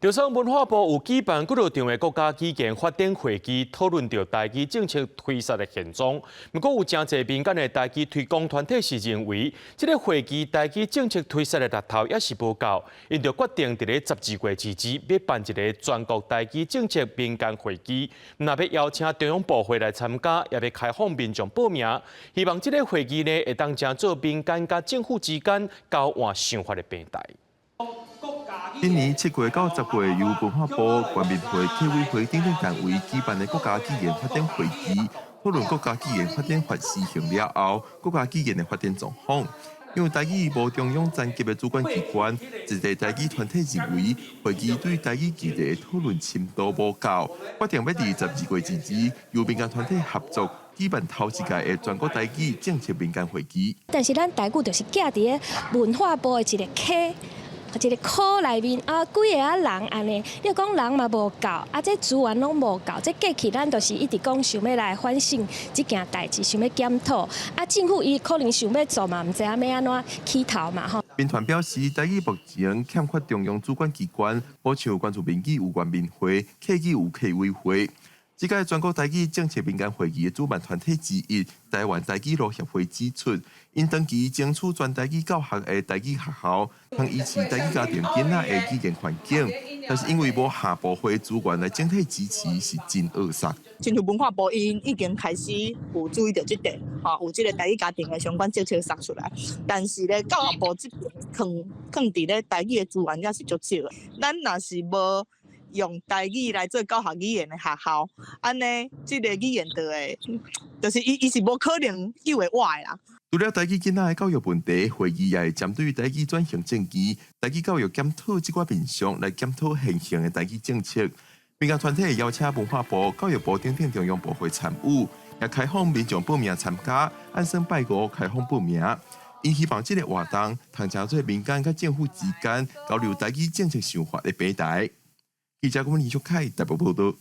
就算文化部有舉辦幾若場的國家語言發展會議，討論著台語政策推實的現狀。毋過有誠濟民間的台語推廣團體是認為，這个會議台語政策推實的力頭猶是無夠，𪜶就決定佇咧12月22欲辦一个全國台語政策民間會議，毋但欲邀請中央部會來參加，也欲開放民眾報名，希望這个會議呢會當成做民間佮政府之間交換想法的平台。今年7月到10月，由文化部、原民會、客委會等等單位舉辦的國家語言發展會議，討論國家語言發展法施行了後，國家語言的發展狀況。因為台語無中央層級的主管機關，一個台語團體認為，會議對台語議題的討論深度無夠，決定欲佇12月22由民間團體合作舉辦頭一屆的全國台語政策民間會議。但是咱台語就是寄佇咧文化部的一个科，一个科內面啊，幾个仔人按呢，你講人嘛無夠，啊，這資源攏無夠，這過去咱就是一直講想欲來反省這件代誌，想欲檢討，啊，政府伊可能想欲做嘛，毋知影欲按怎起頭嘛吼。民團表示，台語目前欠缺中央主管機關，無像原住民語有原民會，客語有客委會。這屆全國台語政策民間會議的主辦團體之一，台灣台語路協會指出，𪜶長期爭取全台語教學的台語學校，通維持台語家庭囡仔的語言環境，但是因為無下部會資源來整體支持，是真扼殺。親像文化部𪜶已經開始有注意著這點，吼，有這个台語家庭的相關政策殺出來，但是咧教育部這邊囥囥佇咧台語的資源猶是足少的。咱若是無用台語來做教學語言的學校，按呢，這个語言就會，就是伊伊是無可能救會活的啦。除了台語囡仔的教育問題，會議也會針對台語轉型正義、台語教育檢討這寡面向來檢討現行的台語政策。民間團體會邀請文化部、教育部等等中央部會參與，也開放民眾報名參加，按算拜五開放報名。𪜶希望這个活動通成做民間佮政府之間交流台語政策想法的平台。記者郭文林卓凱台北報道。